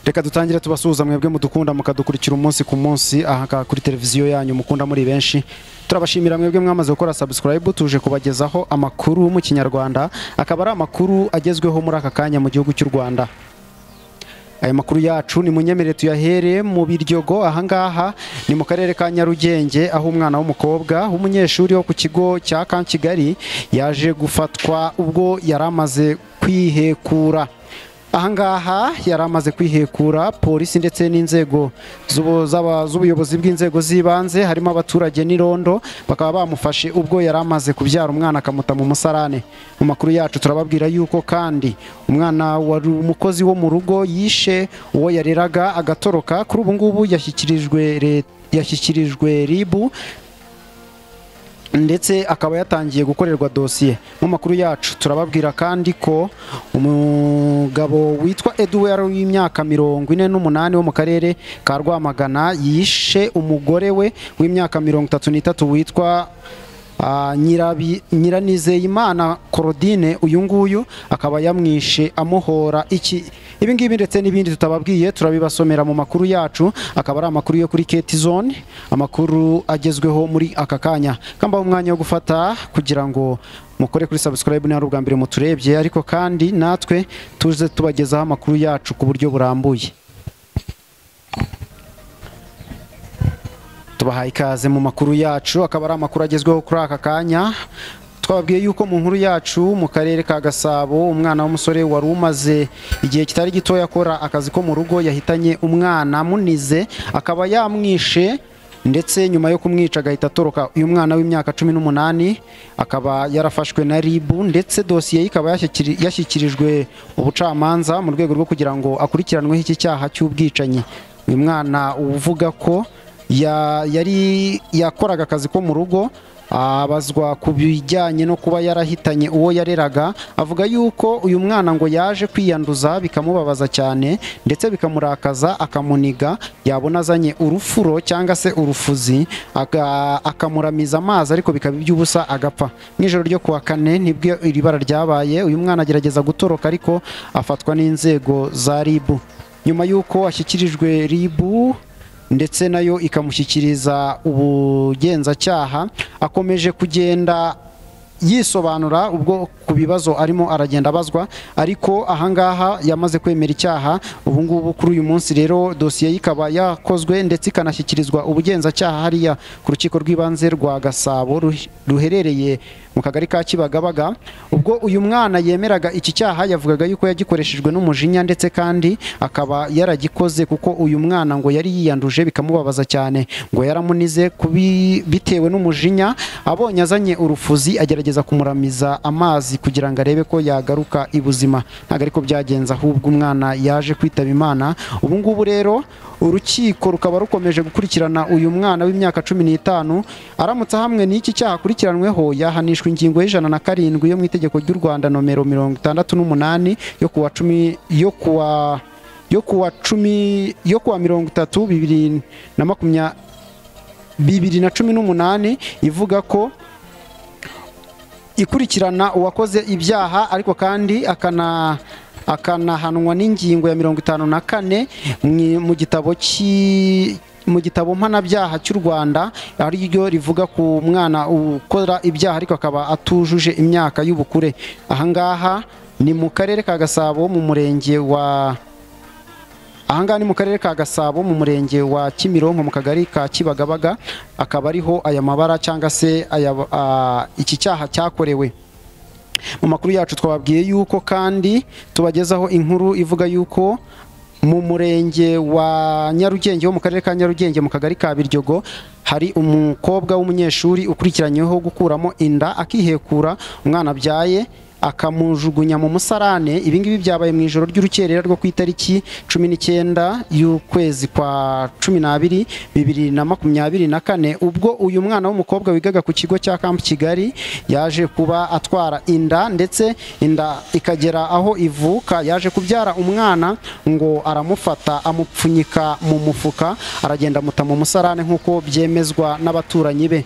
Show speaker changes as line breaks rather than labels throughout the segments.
Reka dutangire tubasuhuza mwebwe mudukunda mukadukurikira umunsi ku munsi aha kuri televiziyo yanyu mukunda muri benshi. Turabashimira mwebwe mwamaze gukora subscribe, tuje kubagezaho amakuru mu Kinyarwanda, akaba ari amakuru agezweho muri aka kanya mu gihugu cy'u Rwanda. Aya makuru yacu ni munyemerere tuyahere mu Biryogo. Ahangaha ni mu karere ka Nyarugenge, aho umwana w'umukobwa w'umunyeshuri wo ku kigo cya Camp Kigali yaje gufatwa ubwo yaramaze kwihekura. Ahangaha yaramaze kwihekura, polisi ndetse n'inzego z'ubuyobozi bw'inzego z'ibanze harimo abaturage n'irondo bakaba bamufashe ubwo yaramaze kubyara umwana akamuta mu musarane. Mu makuru yacu turababwira yuko kandi umwana wari umukozi wo mu rugo yishe uwo yareraga agatoroka, kuri ubu ngubu yashyikirijwe RIB ndetse akaba yatangiye gukorerwa dosiye. Mu makuru yacu turababwira kandi ko umugabo witwa Edouard w'imyaka 48 wo mu karere ka Rwamagana yishe umugore we w'imyaka 33 witwa Nyiranizeyimana Claudine. Uyu nguyu akaba yamwishe amuhora iki. Ibi ngibi ndetse n'ibindi tutababwiye turabibasomera mu makuru yacu, akaba ari amakuru yo kuri KT Zone, amakuru agezweho muri aka kanya. Kamba umwanya wo gufata kugira ngo mukore kuri subscribe ni ubwa mbere muturebye, ariko kandi natwe tuze tubagezaho amakuru yacu ku buryo burambuye. Tubahaye ikaze mu makuru yacu, akaba ari amakuru agezweho kuri aka kanya. Twababwiye yuko mu nkuru yacu mu karere ka Gasabo umwana w'umusore wari umaze igihe kitari gito yakora akazi ko mu rugo yahitanye umwana munize, akaba yamwishe ndetse nyuma yo kumwica agahita atoroka. Uyu mwana w'imyaka 18 akaba yarafashwe na RIB ndetse dosiye ye ikaba yashyikirijwe ubucamanza mu rwego rwo kugira ngo akurikiranweho iki cyaha cy'ubwicanyi. Uyu mwana uvuga ko yari yakoraga akazi ko mu rugo, abazwa ku bijyanye no kuba yarahitanye uwo yareraga, avuga yuko uyu mwana ngo yaje kwiyanduza bikamubabaza cyane ndetse bikamurakaza, akamuniga, yabona azanye urufuro cyangwa se urufuzi akamuramiza amazi ariko bikaba iby'ubusa agapfa. Mu ijoro ryo kuwa kane nibwo iri bara ryabaye, uyu mwana agerageza gutoroka ariko afatwa n'inzego za RIB. Nyuma yuko ashyikirijwe RIB ndetse nayo ikamushyikiriza ubugenzacyaha, akomeje kugenda yisobanura ubwo ku bibazo arimo aragenda abazwa, ariko ahangaha yamaze kwemera icyaha. Ubu ngubu kuri uyu munsi rero dosiye ikaba yakozwe ndetse ikanashyikirizwa ubugenzacyaha hariya ku rukiko rw'ibanze rwa Gasabo ruherereye mu kagari ka Kibagabaga. Ubwo uyu mwana yemeraga iki cyaha yavugaga yuko yagikoreshejwe n'umujinya ndetse kandi akaba yaragikoze kuko uyu mwana ngo yari yiyanduje bikamubabaza cyane, ngo yaramunize bitewe n'umujinya, abonye azanye urufuzi agerageza kumuramiza amazi kugira ngo arebe ko yagaruka ibuzima. Ntabwo ariko byagenze, ahubwo umwana yaje kwitaba Imana. Ubu ngubu rero urukiko rukaba rukomeje gukurikirana uyu mwana w'imyaka 15, aramutse hamwe n'iki cyaha akurikiranweho yahanishwa ingingo y'107 yo mu itegeko ry'u Rwanda nomero 68 yo kuwa 10 yo kuwa yo kuwa 10 yo kuwa 30 2018, ivuga ko ikurikirana uwakoze ibyaha ariko kandi akanahanwa n'ingingo ya 54 mu gitabo mpanabyaha cy'u Rwanda, ariryo rivuga ku mwana ukora ibyaha ariko akaba atujuje imyaka y'ubukure. Ahangaha ni mu karere ka Gasabo mu murenge wa Ahangaha ni mu karere ka Gasabo mu murenge wa Kimironko mu kagari ka Kibagabaga, akaba ariho aya mabara cyangwa se iki cyaha cyakorewe. Mu makuru yacu twababwiye yuko kandi tubagezaho inkuru ivuga yuko mu murenge wa Nyarugenge wo mu karere ka Nyarugenge mu kagari ka Biryogo hari umukobwa w'umunyeshuri ukurikiranyweho gukuramo inda akihekura umwana abyaye akamujugunya mu musarane. Ibi ngibi byabaye mu ijoro ry'urukerera rwo ku itariki 19 y'ukwezi kwa 12 2024, ubwo uyu mwana w'umukobwa wigaga ku kigo cya Camp Kigali yaje kuba atwara inda ndetse inda ikagera aho ivuka, yaje kubyara umwana ngo aramufata amupfunyika mu mufuka aragenda amuta mu musarane nk'uko byemezwa n'abaturanyi be.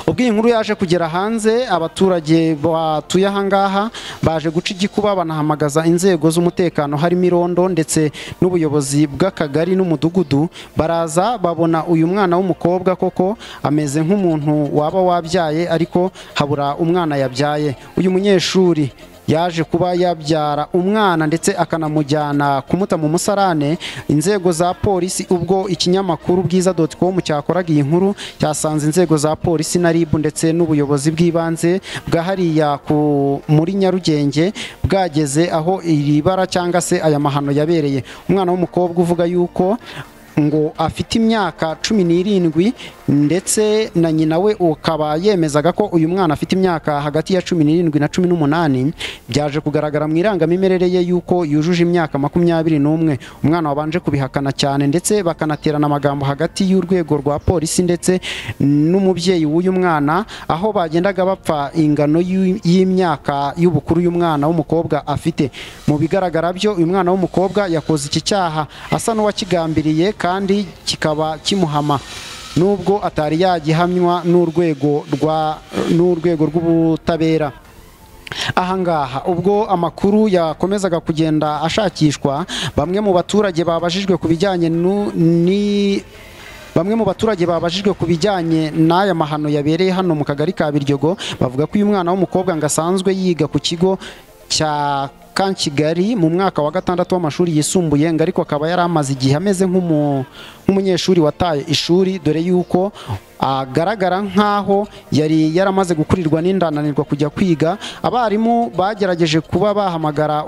Ubwo iyi nkuru yaje kugera hanze, abaturage batuye ahangaha baje guca igikuba, banahamagaza inzego z'umutekano harimo irondo ndetse n'ubuyobozi bw'akagari n'umudugudu, baraza babona uyu mwana w'umukobwa koko ameze nk'umuntu waba wabyaye, ariko habura umwana yabyaye. Uyu munyeshuri yaje kuba yabyara umwana ndetse akanamujyana kumuta mu musarane. Inzego za polisi, ubwo ikinyamakuru bwiza.com cyakoraga iyi nkuru, cyasanze inzego za polisi na RIB ndetse n'ubuyobozi bw'ibanze bwa hariya muri Nyarugenge bwageze aho iri bara cyangwa se aya mahano yabereye. Umwana w'umukobwa uvuga yuko ngo afite imyaka 17 ndetse na nyina we ukaba yemezaga ko uyu mwana afite imyaka hagati ya 17 na 18, byaje kugaragara mu irangamimerere ye yuko yujuje imyaka 21. Umwana wabanje kubihakana cyane ndetse bakanaterana amagambo hagati y'urwego rwa polisi ndetse n'umubyeyi w'uyu mwana, aho bagendaga bapfa ingano y'imyaka y'ubukuru y'umwana w'umukobwa afite. Mu bigaragara byo, uyu mwana w'umukobwa yakoze iki cyaha asa n'uwakigambiriye kandi kikaba kimuhama, nubwo atari yagihamywa n'urwego rw'ubutabera. Ahangaha ubwo amakuru yakomezaga kugenda ashakishwa, bamwe mu baturage babajijwe ku bijyanye Bamwe mu baturage babajijwe ku bijyanye n'aya mahano yabereye hano mu kagari ka Biryogo, bavuga ko uyu mwana w'umukobwa ngo asanzwe yiga ku kigo cya Kankigali mu mwaka wa 6 w'amashuri yisumbuye, ngo ariko akaba yari amaze igihe ameze nk'umunyeshuri wataye ishuri, dore yuko agaragara nkaho yari yaramaze gukurirwa n'indananirwa kujya kwiga. Abarimu bagerageje kuba bahamagara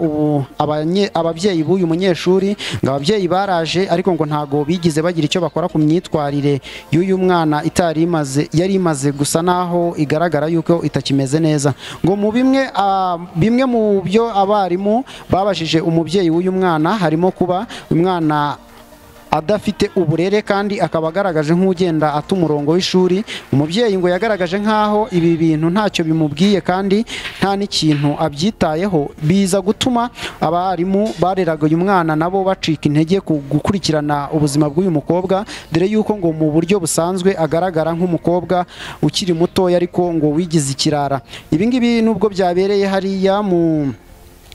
ababyeyi b'uyu munyeshuri, ngo ababyeyi baraje ariko ngo ntago bigize bagira icyo bakora ku myitwarire y'uyu mwana itari imaze yari imaze gusa naho igaragara yuko itakimeze neza. Ngo mu bimwe mu byo abarimu babajije umubyeyi w'uyu mwana harimo kuba umwana adafite uburere kandi akaba agaragaje nk'ugenda ata umurongo w'ishuri. Umubyeyi ngo yagaragaje nkaho ibi bintu ntacyo bimubwiye kandi nta n'ikintu abyitayeho, biza gutuma abarimu bareraga uyu mwana nabo bacika intege ku gukurikirana ubuzima bw'uyu mukobwa, dore yuko ngo mu buryo busanzwe agaragara nk'umukobwa ukiri mutoya ariko ngo wigize ikirara. Ibi ngibi nubwo byabereye hariya mu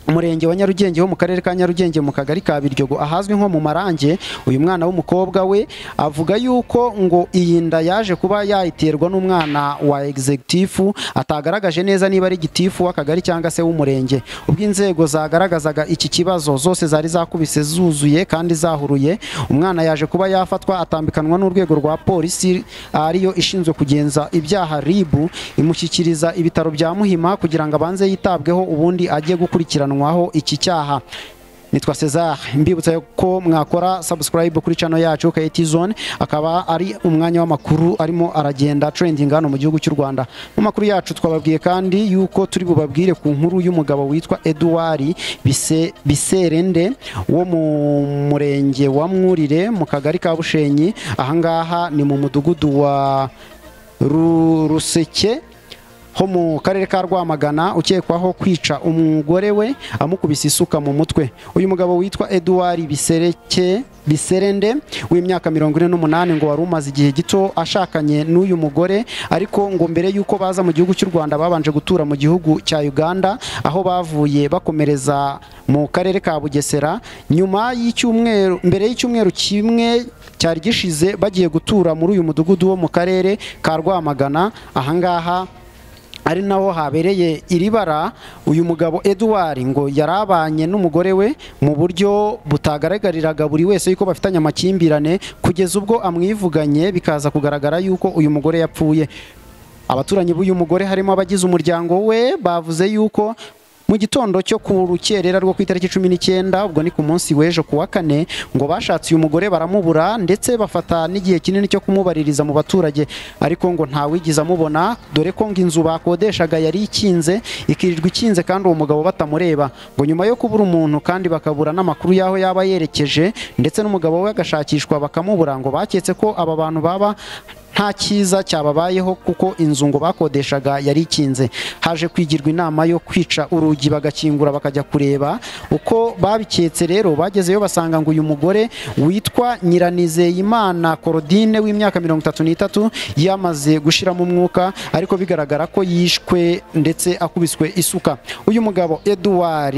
murenge wa Nyarugenge ho mu karere ka Nyarugenge mu kagari ka Biryogo ahazwi nko mu Marange, uyu mwana w'umukobwa we avuga yuko ngo iyi nda yaje kuba yayiterwa n'umwana wa executive atagaragaje neza niba ari gitifu w'akagari cyangwa se w'umurenge. Ubwo inzego zagaragazaga iki kibazo zose zari zakubise zuzuye kandi zahuruye, umwana yaje kuba yafatwa atambikanwa n'urwego rwa polisi ariyo ishinzwe kugenza ibyaha RIB, imushyikiriza ibitaro bya Muhima kugira ngo abanze yitabweho ubundi ajye gukurikirana iki cyaha. Nitwa Cesar, mbibutsa ko mwakora subscribe kuri channel yacu KT Zone, akaba ari umwanya w'amakuru arimo aragenda trending hano mu gihugu cy'u Rwanda. Mu makuru yacu twababwiye kandi yuko turi bubabwire ku nkuru y'umugabo witwa Edouard Biserende wo mu murenge wa Mwurire mu kagari ka Bushenyi, ahangaha ni mu mudugudu wa Ruseke ho mu karere ka Rwamagana, ukekwaho kwica umugore we amukubise isuka mu mutwe. Uyu mugabo witwa Edouard Biserende w'imyaka 48 ngo wari umaze igihe gito ashakanye n'uyu mugore, ariko ngo mbere yuko baza mu gihugu cy'u Rwanda babanje gutura mu gihugu cya Uganda, aho bavuye bakomereza mu karere ka Bugesera. Nyuma y'icyumweru, mbere y'icyumweru kimwe cyari gishize, bagiye gutura muri uyu mudugudu wo mu karere ka Rwamagana, ahangaha ari naho habereye iri bara. Uyu mugabo Edouard ngo yarabanye n'umugore we mu buryo butagaragariraga buri wese yuko bafitanye amakimbirane, kugeza ubwo amwivuganye bikaza kugaragara yuko uyu mugore yapfuye. Abaturanyi b'uyu mugore harimo abagize umuryango we bavuze yuko mu gitondo cyo ku rukerera rwo ku itariki 19, ubwo ni ku munsi w'ejo ku wa kane, ngo bashatse uyu mugore baramubura ndetse bafata n'igihe kinini cyo kumubaririza mu baturage, ariko ngo ntawigize amubona, dore ko ngo inzu bakodeshaga yari ikinze, ikirirwa ikinze kandi uwo mugabo batamureba. Ngo nyuma yo kubura umuntu kandi bakabura n'amakuru y'aho yaba yerekeje, ndetse n'umugabo we agashakishwa bakamubura, ngo baketse ko aba bantu baba nta cyiza cyababayeho kuko inzu ngo bakodeshaga yari ikinze. Haje kwigirwa inama yo kwica urugi bagakingura bakajya kureba uko babiketse. Rero bagezeyo basanga ngo uyu mugore witwa Nyiranizeyimana Korodine w'imyaka 33 yamaze gushiramo umwuka, ariko bigaragara ko yishwe ndetse akubiswe isuka. Uyu mugabo Edouard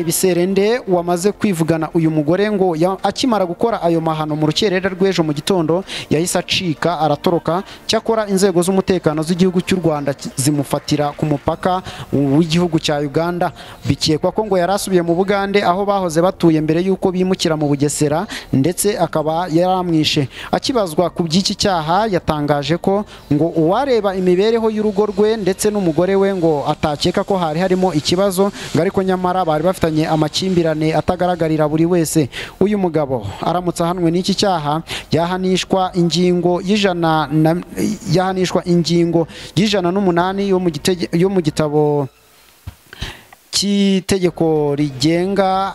Biserende wamaze kwivugana uyu mugore ngo akimara gukora ayo mahano mu rukerera rw'ejo mu gitondo yahise acika aratoroka. Cyakora inzego z'umutekano z'igihugu cy'u Rwanda zimufatira ku mupaka w'igihugu cya Uganda. Bikekwa ko ngo yarasubiye mu Bugande aho bahoze batuye mbere y'uko bimukira mu Bugesera, ndetse akaba yaramwishe. Akibazwa ku by'iki cyaha yatangaje ko ngo uwareba imibereho y'urugo rwe ndetse n'umugore we ngo atakeka ko hari harimo ikibazo, ngo ariko nyamara bari bafitanye amakimbirane atagaragarira buri wese. Uyu mugabo aramutse ahanwe n'iki cyaha yahanishwa ingingo y'108 yo mu gitabo cy'itegeko rigenga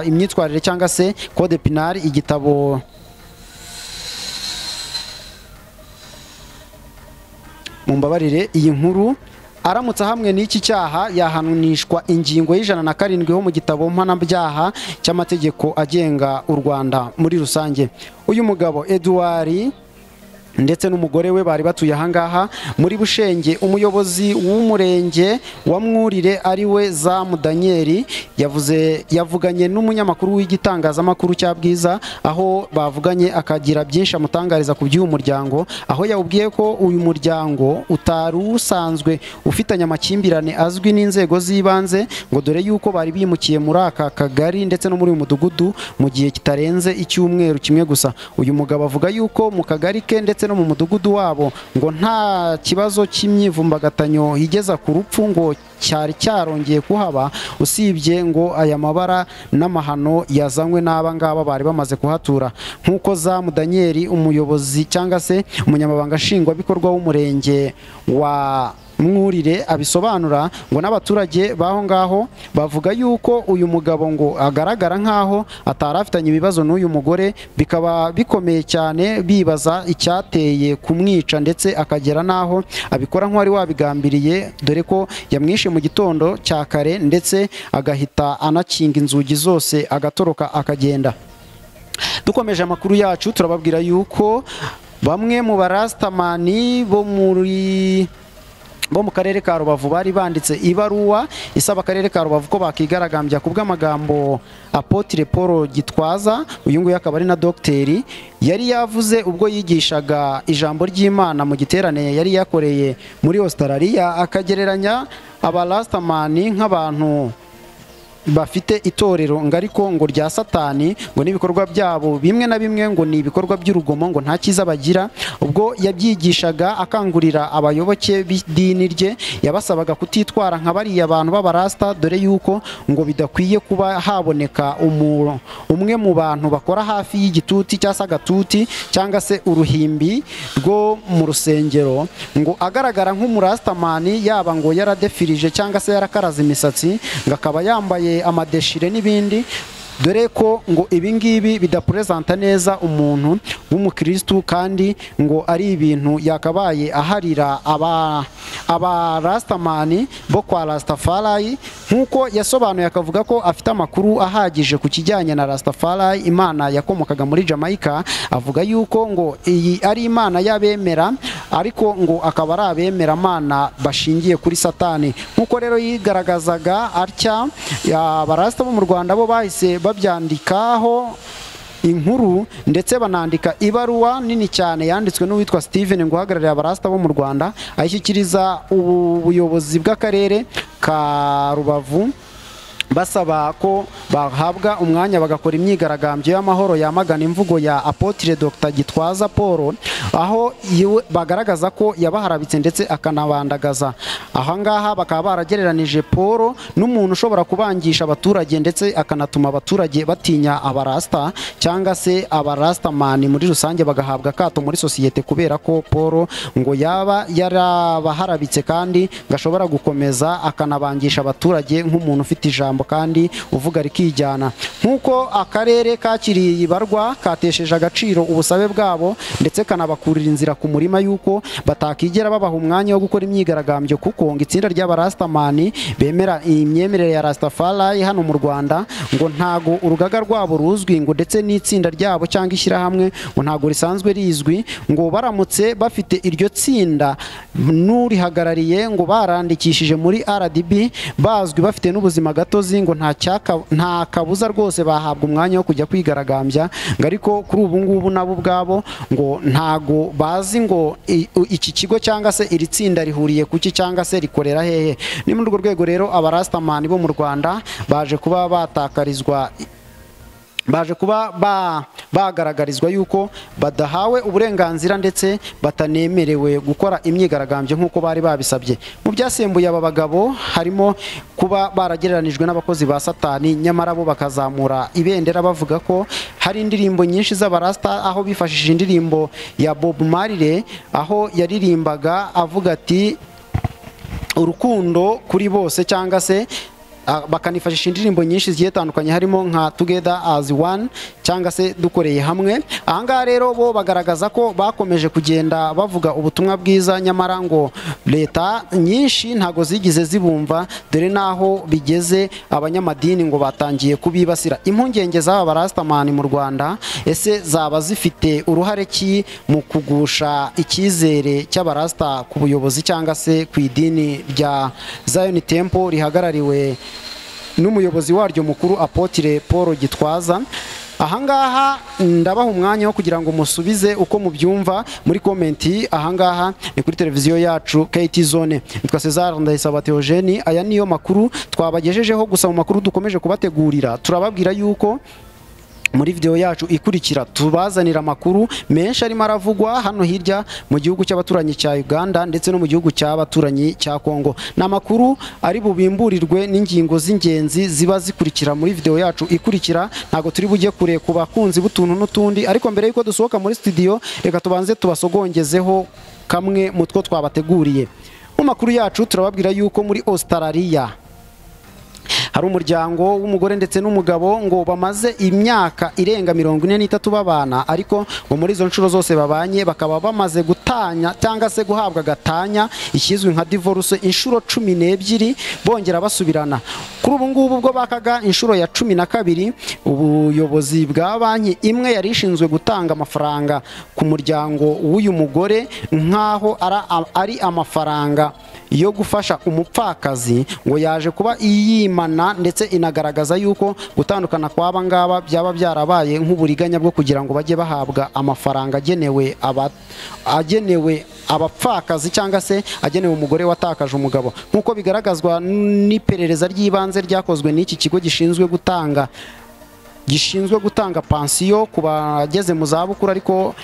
imyitwarire cyangwa se code penal, igitabo mumbabarire iyi nkuru. Aramutse hamwe n'iki cyaha yahanishwa ingingo y'107 ho mu gitabo mpanabyaha cy'amategeko agenga u Rwanda muri rusange. Uyu mugabo Edouard ndetse n'umugore we bari batuye ahangaha muri Bushenge. Umuyobozi w'umurenge wa Mwurire ari we Zamu Daniel yavuganye n'umunyamakuru w'igitangazamakuru cya Bwiza, aho bavuganye akagira byinshi amutangariza ku by'uyu muryango, aho yawubwiye ko uyu muryango utari usanzwe ufitanye amakimbirane azwi n'inzego z'ibanze, ngo dore yuko bari bimukiye muri aka kagari ndetse no muri uyu mudugudu mu gihe kitarenze icyumweru kimwe gusa. Uyu mugabo avuga yuko mu kagari ke ndetse no mu mudugudu wabo ngo nta kibazo cy'imyivumbagatanyo igeza ku rupfu ngo cyari cyarongeye kuhaba, usibye ngo aya mabara n'amahano yazanywe n'aba ngaba bari bamaze kuhatura. Nk'uko Zamu Daniel umuyobozi cyangwa se umunyamabanga nshingwabikorwa w'umurenge wa Mwurire abisobanura, ngo n'abaturage baho ngaho bavuga yuko uyu mugabo ngo agaragara nkaho atarafitanye ibibazo n'uyu mugore, bikaba bikomeye cyane bibaza icyateye kumwica ndetse akagera naho abikora nk'uwari wabigambiriye, dore ko yamwishe mu gitondo cya kare ndetse agahita anakinga inzugi zose agatoroka akagenda. Dukomeje amakuru yacu turababwira yuko bamwe mu barastamani bo mu karere ka Rubavu bari banditse ibaruwa isaba akarere ka Rubavu ko bakigaragambya ku bw'amagambo Apotre Paul Gitwaza, uyu nguyu akaba ari na dogiteri, yari yavuze ubwo yigishaga ijambo ry'Imana mu giterane yari yakoreye muri Australia, akagereranya abarastamani nk'abantu bafite itorero ngo ariko ngo rya Satani, ngo n'ibikorwa byabo bimwe na bimwe ngo ni ibikorwa by'urugomo, ngo nta cyiza bagira. Ubwo yabyigishaga akangurira abayoboke b'idini rye, yabasabaga kutitwara nka bariya bantu b'abarasta, dore yuko ngo bidakwiye kuba haboneka umwe mu bantu bakora hafi y'igituti cyangwa se agatuti cyangwa se uruhimbi rwo mu rusengero, ngo agaragara nk'umurastamani, yaba ngo yaradefirije cyangwa se yarakaraze imisatsi, ngo akaba yambaye amadeshire n'ibindi, dore ko ngo ibingibi bidapresenta neza umuntu w'umukristu, kandi ngo ari ibintu yakabaye aharira aba rastamani bo kwa Rastafari. Nkuko yasobanuye akavuga ko afite amakuru ahagije ku kijyanye na Rastafari, imana yakomokaga muri Jamaica, avuga yuko ngo iyi ari imana y'abemera, ariko ngo akaba ari abemera mana bashingiye kuri Satani. Nkuko rero yigaragazaga atya, abarasta bo mu Rwanda bo bahise babyandikaho inkuru ndetse banandika ibaruwa nini cyane yanditswe n'uwitwa Steven ngo uhagarariye abarasta bo mu Rwanda, ayishyikiriza ubuyobozi bw'akarere ka Rubavu, basaba ko bahabwa umwanya bagakora imyigaragambyo y'amahoro yamagana imvugo ya Apotre Dr Gitwaza Paul, aho bagaragaza ko yabaharabitse ndetse akanabandagaza. Ahangaha bakaba baragereranije Paul n'umuntu ushobora kubangisha abaturage ndetse akanatuma abaturage batinya abarasta cyangwa se abarastamani muri rusange, bagahabwa akato muri sosiyete kubera ko Paul ngo yaba yarabaharabitse kandi gashobora gukomeza akanabangisha abaturage nk'umuntu ufite ijambo ijambo kandi uvuga rikijyana. Nk'uko akarere kakiriye iyi barwa katesheje agaciro ubusabe bwabo ndetse kanabakurira inzira ku murima yuko batakigera babaha umwanya wo gukora imyigaragambyo, kuko ngo itsinda ry'abarastamani bemera imyemerere ya Rastafari hano mu Rwanda ngo ntago urugaga rwabo ruzwi, ngo ndetse n'itsinda ryabo cyangwa ishyirahamwe ngo ntago risanzwe rizwi, ngo baramutse bafite iryo tsinda n'urihagarariye ngo barandikishije muri RDB bazwi bafite n'ubuzima gatozi, ngo nta kabuza rwose bahabwa umwanya wo kujya kwigaragambya. Ngo ariko kuri ubu ngubu nabo ubwabo ngo ntago bazi ngo iki kigo cyangwa se iri tsinda rihuriye kuki cyangwa se rikorera hehe. Ni muri urwo rwego rero abarastamani bo mu Rwanda baje kuba batakarizwa, baje kuba bagaragarizwa yuko badahawe uburenganzira ndetse batanemerewe gukora imyigaragambyo nk'uko bari babisabye. Mu byasembuye aba bagabo harimo kuba baragereranijwe n'abakozi ba Satani, nyamara bo bakazamura ibendera bavuga ko hari indirimbo nyinshi z'abarasta, aho bifashishije indirimbo ya Bob Marley aho yaririmbaga avuga ati urukundo kuri bose, cyangwa se bakanifashisha indirimbo nyinshi zigiye zitandukanye harimo nka Together as One cyangwa se dukoreye hamwe. Ahangaha rero bo bagaragaza ko bakomeje kugenda bavuga ubutumwa bwiza, nyamara ngo leta nyinshi ntago zigize zibumva, dore naho bigeze abanyamadini ngo batangiye kubibasira. Impungenge z'aba barastamani mu Rwanda ese zaba zifite uruhare ki mu kugusha icyizere cy'abarasta ku buyobozi cyangwa se ku idini rya Zion Temple rihagarariwe n'umuyobozi waryo mukuru Apotre Paul Gitwaza? Ahangaha ndabaha umwanya wo kugira ngo musubize uko mubyumva muri komenti. Ahangaha ni kuri televiziyo yacu KT Zone. Nitwa César Ndayisaba Theogene. Aya niyo makuru twabagejejeho, gusa mu makuru dukomeje kubategurira turababwira yuko muri video yacu ikurikira tubazanira amakuru menshi arimo aravugwa hano hirya mu gihugu cy'abaturanyi cya Uganda ndetse no mu gihugu cy'abaturanyi cya Kongo. Ni amakuru ari bubimburirwe n'ingingo z'ingenzi ziba zikurikira muri video yacu ikurikira. Ntago turi bujye kure ku bakunzi b'utuntu n'utundi, ariko mbere yuko dusohoka muri studio reka tubanze tubasogongezeho kamwe mu two twabateguriye. Mu makuru yacu turababwira yuko muri Australia hari umuryango w'umugore ndetse n'umugabo ngo bamaze imyaka irenga 43 babana, ariko ngo muri izo nshuro zose babanye bakaba bamaze gutanya cyangwa se guhabwa gatanya ikizwi nka divorce inshuro 12 bongera basubirana. Kuri ubu ngubu ubwo bakaga inshuro ya 12, ubuyobozi bwa banki imwe yari ishinzwe gutanga amafaranga ku muryango w'uyu mugore nkaho ari amafaranga yo gufasha umupfakazi, ngo yaje kuba iyimana ndetse inagaragaza yuko gutandukana kw'aba ngaba byaba byarabaye nk'uburiganya bwo kugira ngo bajye bahabwa amafaranga agenewe abapfakazi cyangwa se agenewe umugore watakaje umugabo, nk'uko bigaragazwa n'iperereza ry'ibanze ryakozwe n'iki kigo gishinzwe gutanga pansiyo ku bageze mu zabukuru ariko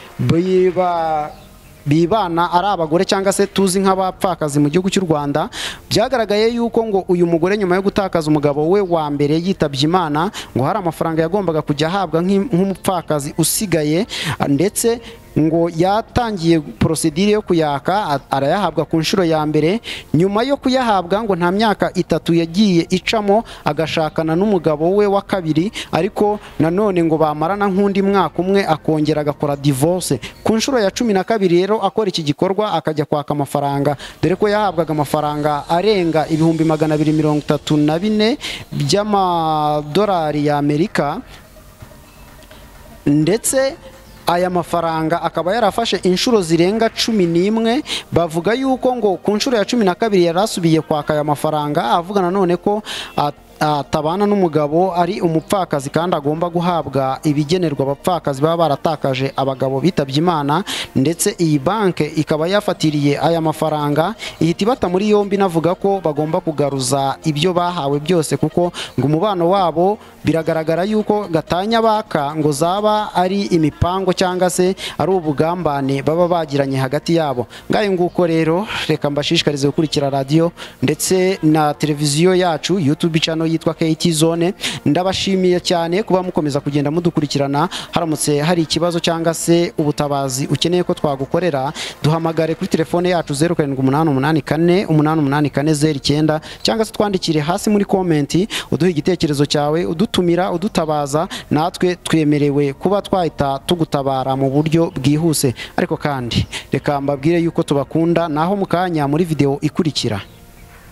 bibana ari abagore cyangwa se tuzi nk'abapfakazi mu gihugu cy'u Rwanda. Byagaragaye yuko ngo uyu mugore nyuma yo gutakaza umugabo we wa mbere yitabye Imana, ngo hari amafaranga yagombaga kujya ahabwa nk'umupfakazi usigaye, ndetse ngo yatangiye procedure yo kuyaka arayahabwa ku nshuro ya mbere. Nyuma yo kuyahabwa ngo nta myaka 3 yagiye icamo agashakana n'umugabo we wa kabiri, ariko nanone ngo bamarana nk'undi mwaka umwe akongera agakora divorce. Ku nshuro ya 12 rero akora iki gikorwa akajya kwaka amafaranga, dore ko yahabwaga amafaranga arenga 234 by'amadolari ya Amerika, ndetse aya mafaranga akaba yarafashe inshuro zirenga 11. Bavuga yuko ngo ku nshuro ya 12 yarasubiye kwaka aya mafaranga, avuga nanone ko atabana n'umugabo ari umupfakazi kandi agomba guhabwa ibigenerwa abapfakazi baba baratakaje abagabo bitabye Imana, ndetse iyi banke ikaba yafatiriye aya mafaranga ihita ibata muri yombi, navuga ko bagomba kugaruza ibyo bahawe byose, kuko ngo umubano wabo biragaragara yuko gatanya baka ngo zaba ari imipango cyangwa se ari ubugambane baba bagiranye hagati yabo. Ngayo nguko rero reka mbashishikarize gukurikira radio ndetse na televiziyo yacu YouTube channel yitwa KT Zone. Ndabashimiye cyane kuba mukomeza kugenda mudukurikirana. Haramutse hari ikibazo cyangwa se ubutabazi ukeneye ko twagukorera, duhamagare kuri telefone yacu 0788 884 09, cyangwa se twandikire hasi muri comment, uduhe igitekerezo cyawe, udutumira, udutabaza, natwe twemerewe kuba twahita tugutabara mu buryo bwihuse. Ariko kandi reka mbabwire yuko tubakunda, naho mu kanya muri video ikurikira.